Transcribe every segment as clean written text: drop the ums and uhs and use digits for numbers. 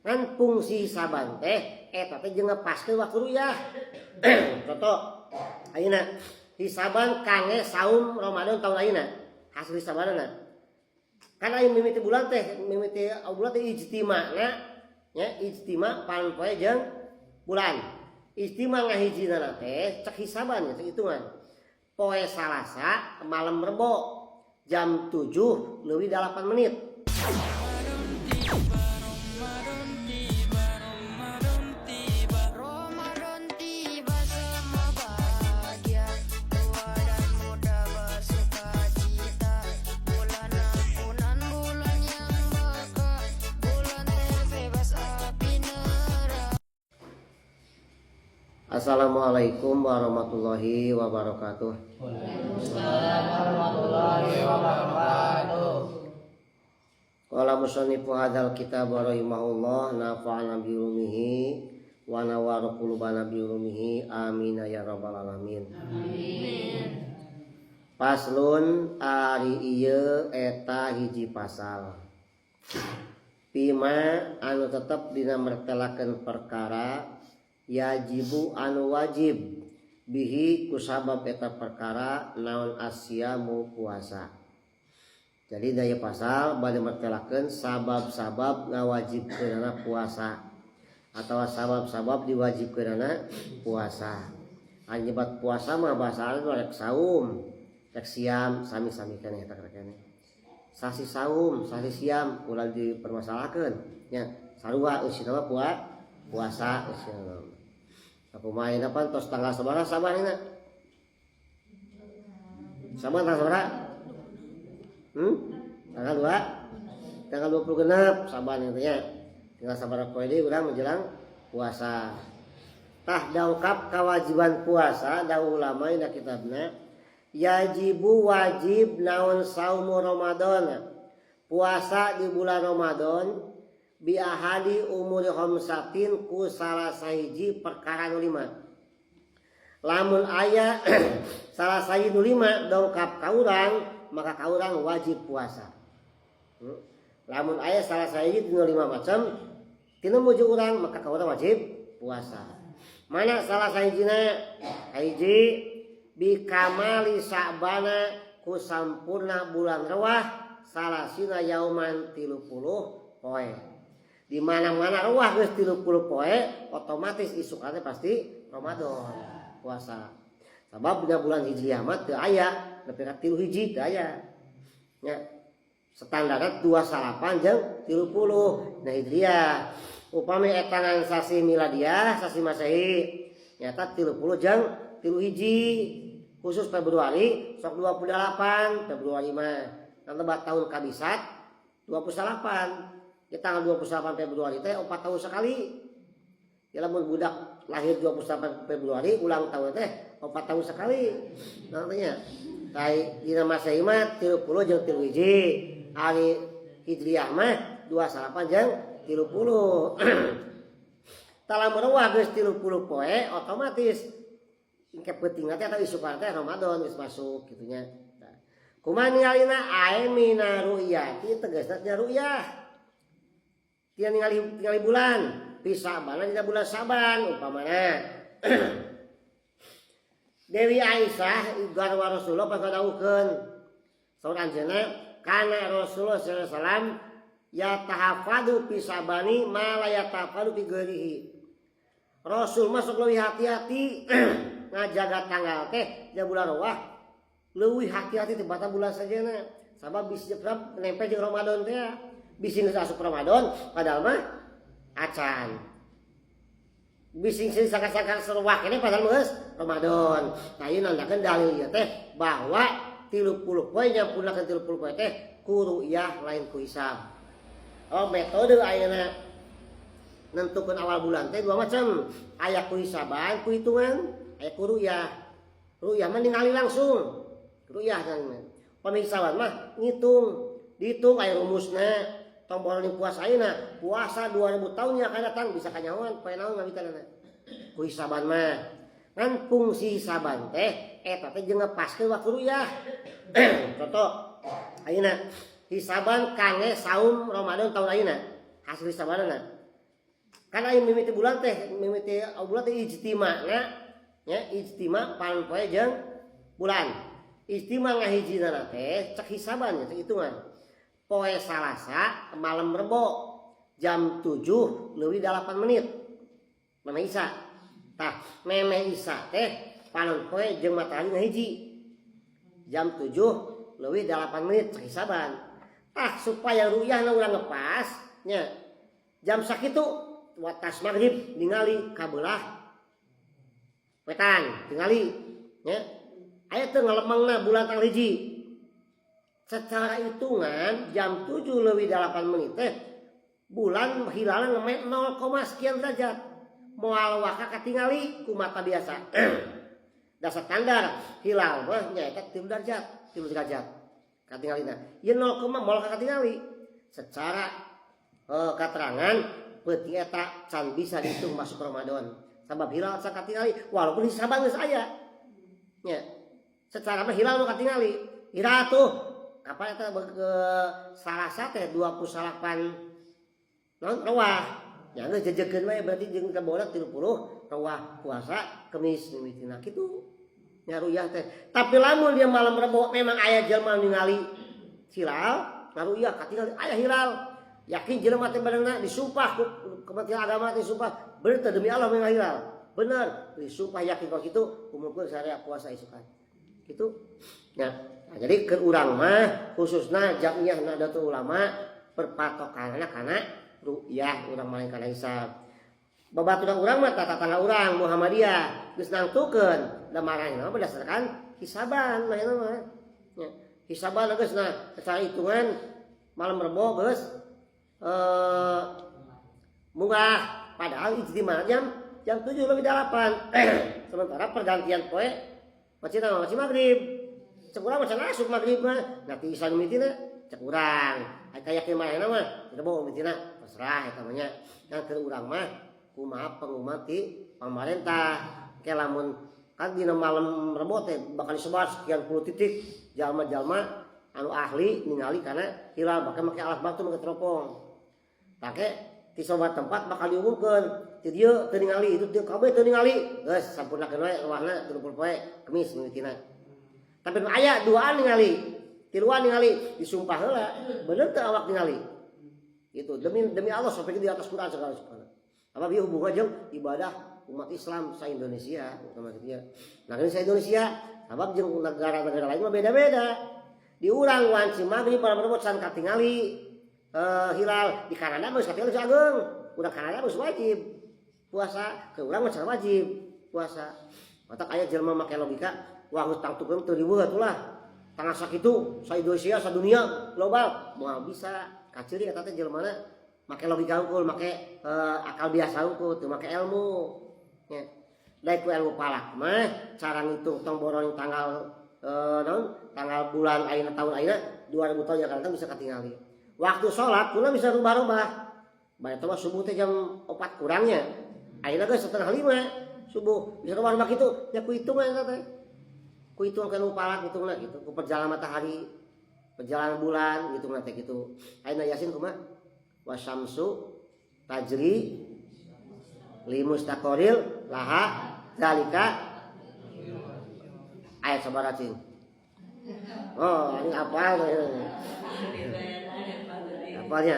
Ngan fungsi hisaban teh eta teh jeung ngepaskeun waktu ruyah. Contoh ayeuna hisaban kangge saum Ramadan tahun ayeuna, hasil hisabanna kan aya mimiti bulan teh, mimiti bulan teh ijtimana nya, ijtima panpoe jeung bulan. Ijtima ngahijina teh cek hisaban, cek hitungan poe Salasa malam Rebo jam 7 leuwih 8 menit. Ramadan tiba, semua bahagia. Tua dan muda bersuka cita. Bulan ampunan, bulan yang berkah. Bulan terbebas api neraka. Assalamualaikum warahmatullahi wabarakatuh. Waalaikumsalam warahmatullahi wabarakatuh. Qala musannifu hadzal kitab rahimahullah, nafa'ana bi ulumihi wa nawwara qulubana bi ulumihi, amin ya rabbal alamin. Amin. Faslun, ari ieu eta hiji pasal. Fima anu tetep dina mertelakeun perkara, yajibu anu wajib, bihi kusabab eta perkara, naon asyamu puasa. Jadi daya pasal bade mertelakeun sabab-sabab ngawajibkeunana puasa atau sabab-sabab diwajibkeunana puasa. Anu nyebat puasa mah bahasa Arab rek saum, rek siam, sami-sami keneh eta keneh. Sasi saum, sasi siam ulah dipermasalahkeun nya, sarua eusina mah puasa eusina. Kumaha ayeuna pan tos tanggal sabaraha Saban ayeuna? Saban tanggal sabaraha? Tanggal 2? Tanggal 20 genep Saban itu nya. Tinggal sabaraha poe deui urang menjelang puasa. Tah, dongkap kewajiban puasa dawuh ulama dina kitabna, yajibu wajib naon saumu Ramadan, puasa di bulan Ramadan, bi ahadi umuri khamsatin ku salah sahiji perkara nu lima. Lamun aya salah sahiji nu lima dongkap ka urang, maka ka urang wajib puasa. Lamun aya salah sahiji nu lima macam tinemu jeung urang, maka ka urang wajib puasa. Mana salah sahijina? Hiji, bi kamali Sa'bana ku sampurna bulan Rewah, salasina yauman 30 poe. Di mana-mana Rewah geus 30 poe, otomatis isukane pasti Ramadan puasa. Sabab dina bulan Hijriah mah teu aya nepi ka 3 hiji, teu aya. Nya, standarna 29 jeung 30. Nah, Hijriah. Upami etangan sasi miladiah, sasi Masehi, nyata 30 jeung 3 hiji. Khusus Februari sok 28 Februari mah. Nanti bat tahun kabisat 28. Di tanggal 28 Februari teh 4 tahun sekali. Ya, lamun budak lahir 28 Februari, ulang tahun teh 4 tahun sekali. Nantinya. Tai dina Masehi mah 30 jeung 3 hiji. Ari Hijriah mah 28 jeung 30. Tah, lamun rewah geus 30 poe, otomatis engke peutingna teh atau isukan teh Ramadan geus masuk kitu nya. Tah. Kumaha ningalina? Ae mina ru'yati, tegasna nya ru'yah. Tia ningali ningali bulan, fi Sa'ban dina bulan Saban umpamana. Dewi Aisyah garwa Rasulullah pas ngadawuhkeun. Saur anjeunna, kana Rasulullah sallallahu alaihi wasallam yatahafadu fi Sa'bani ma la yatahafadu fi ghairihi. Rasul masuk leuwih hati-hati ngajaga tanggal teh di bulan Rewah, leuwih hati-hati tibatan bulan sajena. Sabab bisi sebab nempel jeung Ramadan teh, bisi geus asup Ramadan padahal mah acan. Bisi sing sangka-sangka seruak ini padahal geus Ramadan. Nah, ieu nandakeun dalil ieu teh bahwa 30 poe, nyampurnakeun 30 poe teh ku ru'yah, lain ku hisab. Oh, metode ayeuna nentukeun awal bulan teh dua macam. Aya ku hisaban, ku hitungan, aya ku ru'yah. Ru'yah mah ningali langsung. Ru'yah kan. Pamisaban mah ngitung, dihitung aya rumusna. Tong boleh puasa ayeuna, puasa 2000 tahun yang akan datang bisa kanyahoan poe naon ngawitanana. Ku hisaban mah. Ngan fungsi hisaban teh eta teh jeung ngepaskeun waktu ru'yah. Contoh ayeuna hisaban kangge saum Ramadan tahun ayeuna, hasil hisabanna. Kan aya mimiti bulan teh, mimiti bulan teh ijtima nya, nya ijtima panon poe jeung bulan. Ijtima ngahijina teh cek hisaban nya, cek hitungan. Poe Salasa malam Rebo jam 7 leuwih 8 menit. Memeh Isa. Tah, memeh Isa teh panon poe jeung matahari ngahiji. Jam 7 leuwih 8 menit cek hisaban. Tah, supaya ruyahna urang ngepas nya. Jam sakitu watas maghrib ningali kabelah wetan tingali nya. Aya teu ngalemangna bulan tanggal 1. Secara hitungan jam 7 leuwih 8 menit teh bulan hilalna ngemet 0, sekian derajat. Moal waka katingali ku mata biasa. Dasar standar hilal mah nyaeta 3 derajat, 3 derajat katingalina. Ieu 0, moal katingali. Secara keterangan peuting eta can bisa dihitung masuk Ramadan. Sabab hilal can katingali walaupun hisaban geus aya. Nya. Secara mah hilal nu katingali. Ira tuh kapan eta Salasa teh 28 naon Rewah. Ya geus jejekeun we berarti jeung kabola 30 Rewah puasa Kemis mimitina kitu. Nya ruyah teh. Tapi lamun dia malam Rebo memang aya jelema ningali hilal, ngaruyah katingali aya hilal. Yakin jelema teh badanna disumpah ku Kementerian Agama teh disumpah, bener teh demi Allah memang hilal. Bener, disumpah yakin kalau kitu umumkeun syariat puasa isukan. Gitu. Nah, nah, jadi ke urang mah khususna Jamiah Nahdlatul Ulama perpatokanna kana ru'yah urang mah kana hisab. Babaturan urang mah tata tangga urang Muhammadiyah geus nangtukeun da marahna berdasarkan hisaban mah eta mah. Nya, hisaban geus nah secara hitungan malam Rebo geus munggah padahal ijtima jam jam 7 lebih 8. Sementara pergantian poe masih nama masih maghrib. Cek urang mah can asup maghrib mah. Nanti isa mimitina cek urang. Aya kayakin manehna mah Rebo mimitina terserah eta mah nya. Yang keur urang mah kumaha pengumuman ti pamarentah. Ke lamun kan dina malam Rebo teh bakal disebar sekian puluh titik jalma-jalma anu ahli ningali kana hilal bakal make alat bantu make teropong. Take di sobat tempat bakal diumumkeun ti dieu teu ningali itu teu kabeh teu ningali geus sampurnakeun we ruahna 30 poe Kemis mimitina. Tapi nu aya duaan ningali, tiluan ningali disumpah heula bener teu awak ningali. Gitu demi demi Allah sampai di atas Quran segala segala. Apa bieu hubungan jeung ibadah umat Islam sa Indonesia otomatisnya. Nah ini sa Indonesia sabab jeung negara-negara lain mah beda-beda. Di urang wanci maghrib para merebut can katingali hilal di Kanada mah geus katingali geus ageung. Urang Kanada geus wajib puasa, ke urang mah can wajib puasa. Matak aya jelema make logika, wah geus tangtukeun teu riweuh atuh lah. Tanggal sakitu sa Indonesia sa dunia global moal bisa kaciri eta teh jelemana make logika unggul, make akal biasa unggul, teu make ilmu. Nya. Daek ku ilmu falak mah cara ngitung tong borong tanggal naon tanggal bulan ayeuna tahun ayeuna 2000 tahun yang akan datang bisa katingali. Waktu sholat kuna bisa rubah-rubah. Bae mah subuh teh jam 4 kurangnya. Ayeuna geus 4:30 subuh bisa rubah-rubah kitu nya ku hitungan eta teh. Ku hitungan ka falak hitungna gitu, ku perjalanan matahari, perjalanan bulan hitungna teh kitu. Ayeuna Yasin kumaha? Wasyamsu tajri limustaqoril laha zalika ayat sabaraha cing? Oh, ini apal apalnya.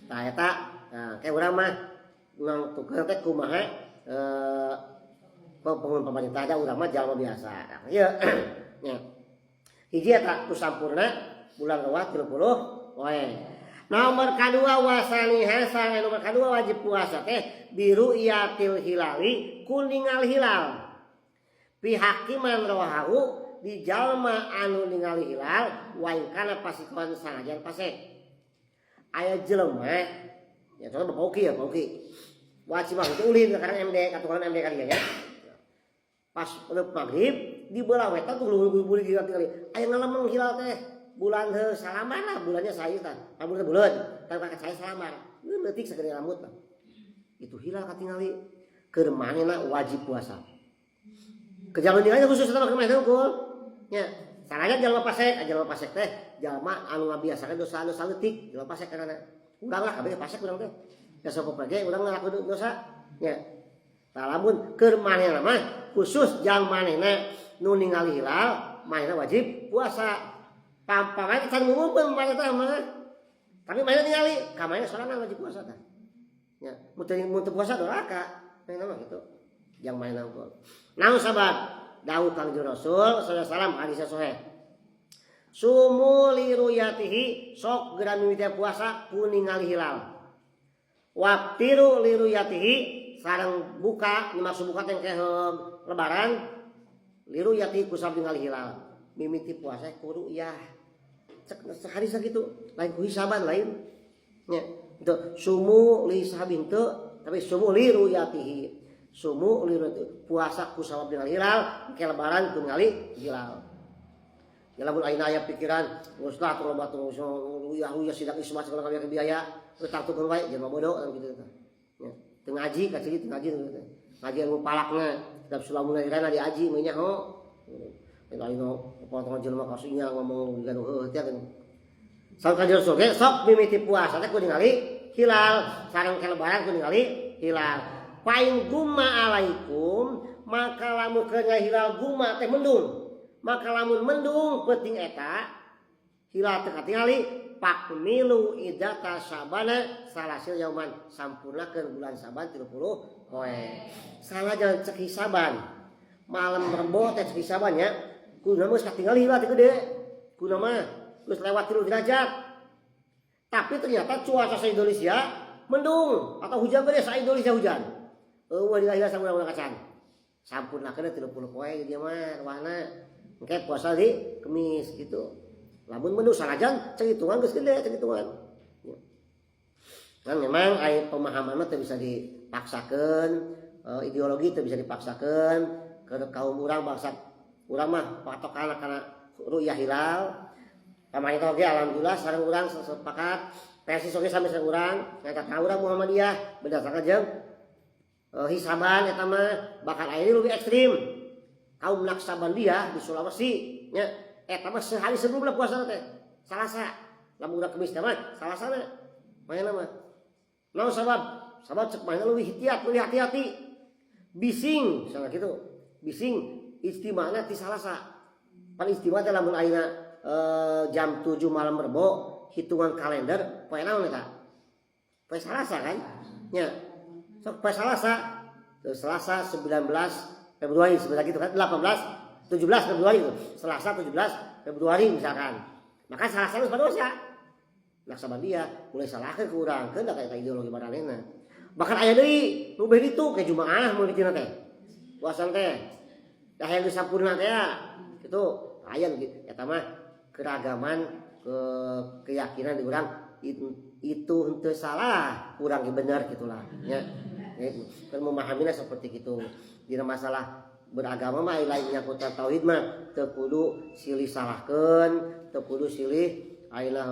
Tah eta, nah kayak urang mah nangtukeun teh kumaha pengumuman pemerintah da urang mah jalma biasa. Nah, ieu nya. Hiji eta ku sampurna bulan Rewah 30 poe. Nomor kadua wasaniha sareng nomor kadua wajib puasa teh biru'yatil hilali ku ningali hilal. Pihak man rohahu di jalma anu ningali hilal wa in kana fasikon sanajan fasik. Aya jelema ya contoh Bapak Uki ya Bapak Uki. Wajib mah itu ulin sekarang MD katukan MD kali ya. Pas udah maghrib di belah wetan tuh luhur hilal tinggali. Aya ngalemeng hilal teh bulan heuh salamar lah bulannya saya tah. Bulan bulan tapi kakak saya salamar. Leutik sagede rambut lah. Itu hilal katingali. Keur manehna wajib puasa. Kejaman nilainya khusus sama keur manehna unggul. Nya, salahnya jalma fasik, jalma fasik teh jalma anu ngabiasakeun dosa-dosa leutik, jalma fasik karena urang lah kabeh fasik urang teh. Besok poe urang ngalakuin dosa nya. Tah, lamun keur manehna mah, khusus jang manehna nu ningali hilal, manehna wajib puasa. Pampamana can ngumumkeun manehna teh mah. Tapi manehna ningali, ka manehna sorangan wajib puasa tah. Nya, mun teu puasa doraka. Manehna mah gitu. Jang manehna unggul. Naon sabab? Dawuh Kangjeng Rasul sallallahu alaihi wasallam, hadis sahih. Sumu liruyatihi, sok geura mimiti puasa ku ningali hilal. Waftiru liruyatihi, sareng buka, maksud buka teh lebaran, liruyatihi ku sabab ningali hilal. Mimiti puasa ku ru'yah. Cek hadis gitu, lain ku hisaban lain. Nya, itu sumu li sahabin teu, tapi sumu liruyatihi. Sumu liruyatihi, puasa ku sabab ningali hilal, ke lebaran ku ningali hilal. Ya lamun ayeuna aya pikiran, geus lah tong loba tong ruyah-ruyah sidak isma segala kabeh biaya, geus tangtukeun wae jelema bodoh kan kitu teh. Nya, teu ngaji ka teu ngaji teu. Ngaji ilmu falakna, kitab Sulamul Irana diaji mah nyaho. Lain ayeuna potong jelema kasunya ngomong gaduh heueuh teh kan. Saur Kanjeng Rasul ge sok mimiti puasa teh ku ningali hilal, sareng ke lebaran ku ningali hilal. Fa in gumma alaikum, maka lamun keur hilal gumma teh mendung. Maka lamun mendung penting eta hilal teu katingali, fakmilu iddata Sya'bana salasina yauman, sampurnakeun bulan Saban 30 poe. Sanajan cek hisaban malam Rebo teh cek hisaban nya kudu geus katingali hilal teh gede. Kudu mah geus lewat 3 derajat. Tapi ternyata cuaca se-Indonesia mendung atau hujan gede, se-Indonesia hujan. Eueuh hilal sampurna kacan. Sampurnakeun 30 poe dia mah ruahna. Engke puasa di Kemis gitu. Lamun mendung sanajan cek hitungan geus gede cek hitungan. Ya. Kan memang aya pemahaman mah teu bisa dipaksakeun, ideologi teu bisa dipaksakeun ke kaum urang, bangsa urang mah patokan kana ru'yah hilal. Kamari oge alhamdulillah sareng urang sepakat, Persis oge sami sareng urang, nyata ka urang Muhammadiyah berdasarkan jeung hisaban eta mah. Bahkan aya lebih ekstrim. Kaum Naksabandia di Sulawesi nya eta mah sehari sebelumnya puasa teh Salasa. Lamun udah Kemis teh mah Salasana manehna mah. Naon sabab? Sabab cek manehna leuwih ihtiat, leuwih hati-hati. Bising misalnya gitu. Bising ijtimana ti Salasa. Pan ijtima teh lamun ayeuna jam 7 malam Rebo, hitungan kalender poe naon eta? Poe Salasa kan? Nya. Sok poe Salasa. Selasa 19 Februari sebenarnya gitu kan, 18 17 Februari itu. Selasa 17 Februari misalkan. Maka Selasa geus dosa. Naksabandia mulai salahkeun ku urang keun da kayak ideologi maranehna. Bahkan aya deui nu beuh ditu ke Jumaah mun ditina teh. Puasa teh. Dah hayang geus sampurna teh ya. Itu aya nu eta mah keragaman ke keyakinan di urang itu henteu salah, urang ge bener gitulah nya. Kan memahaminya seperti itu. Dina masalah beragama mah lain nyakutan tauhid mah teu kudu silih salahkeun, teu kudu silih ayeuna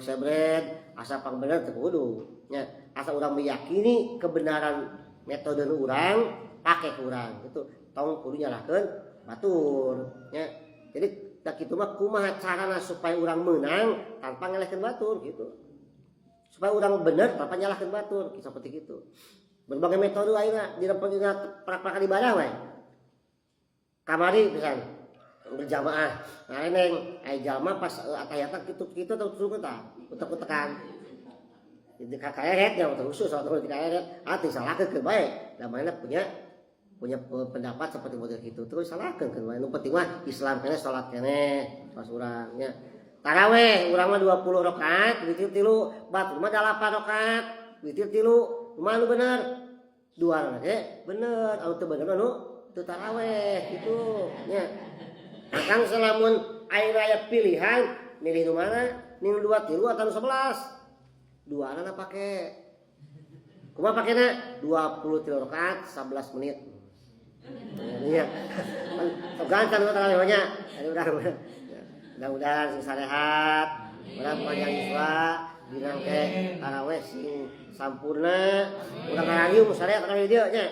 sebret, asa pang bener teu kudu nya. Asa urang meyakini kebenaran metode nu urang pake ku urang gitu, tong kudu nyalahkeun batur nya. Jadi tak kitu mah kumaha carana supaya urang menang tanpa ngelehkeun batur gitu, supaya urang bener tanpa nyalahkeun batur seperti gitu. Berbagai metode ayeuna dina prak-prakan ibadah we. Kamari pisan berjamaah ngareneng aya jalma pas atayatan kitu-kitu atau turun tah utek-utekan di kakayeret nya terus atau di kakayeret ah teu salahkeun ke bae da manehna punya punya pendapat seperti model gitu terus salahkeun ke bae. Nu penting mah Islam keneh, salat keneh pas urang nya. Taraweh urang mah 20 rakaat witir 3, batur mah 8 rakaat witir 3. Kumaha nu bener? Dua ge bener, anu teu bener anu teu taraweh gitu nya. Akang selamun aya pilihan milih nu mana, ning 2 3 atau nu 11, dua anak pake kumaha pakena 23 rakaat 11 menit. Iya, sok gancang taraweh nya. Ada urang mudah-mudahan sing sarehat, urang panjang yuswa, dina ke taraweh sing sampurna. Urang ngarariung sarehat taraweh dieu nya.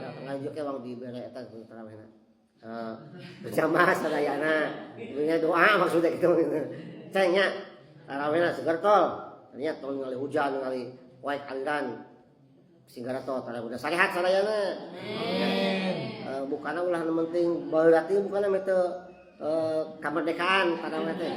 Ya tengah dieu ke wang dibere eta tarawehna. Berjamaah sadayana. Punya doa maksudnya gitu. Ceng nya tarawehna seger tol. Ternyata tong ningali hujan, ningali wae aliran. Sing garetot ada udah sarehat sadayana. Amin. Bukanna ulah nu penting baheula teh, bukanna mete kemerdekaan pada teh.